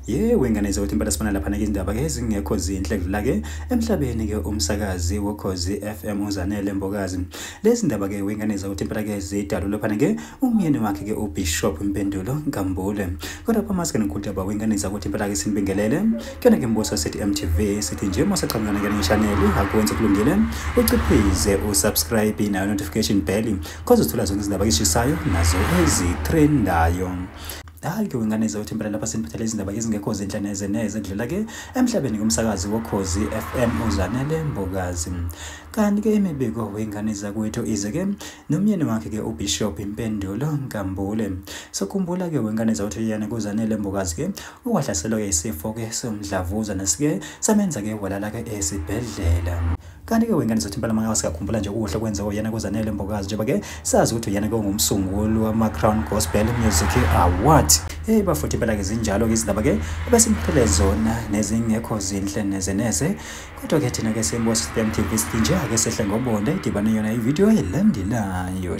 Yebo, ingane zakwethu, impela sibona laphana-ke izindaba-ke ezingekho zinhle kudlula-ke emhlabeni-ke umsakazi woKhozi FM uZanele Mbokazi. Lezi ndaba-ke wengane zakwethu impela-ke zidalulwe laphana-ke umyeni wakhe-ke uBishop Mpendulo Nkambule. Kodwa phamaske nokhuludaba wengane zakwethu impela-ke sinibingelele. Kuyona-ke mbuso sithi MTV sithi nje masaqhamukana-ke ne-channel akwenze kulungile uciphize usubscribe nayo notification bell khoze uthola zonke izindaba ezishisayo nazo ezitrendayo. Hayi-ke wengane zakwethu impela lapha siniphathele izindaba ezingekho zinhle neze neze kudlula-ke emhlabeni kumsakazi woKhozi FM uZanele Mbokazi. Kanti-ke imibiko wengane zakwethu ize-ke nomyeni wakhe-ke uBishop Mpendulo Nkambule. Sokhumbula-ke wengane zakwethu yena kuZanele Mbokazi-ke owahlaselwa-ke isifo-ke somdlavuza nesike samenza-ke walala-ke esibhedlela. Kanti-ke wengane zakwethu impela mangaka siyakhumbula nje okuhle kwenziwa uyena kuZanele Mbokazi njengoba-ke sazi ukuthi uyena-ke ungumsunguli wama-Crown Gospel Music Award. Hey bafuthi impela-ke zinjalo-ke izindaba-ke ebesimphele zona nezingekho zinhle neze neze. Kodwa-ke thina-ke simbuso MTV sithi nje ake sehle ngobonde idibane yona ividiyo elandelayo.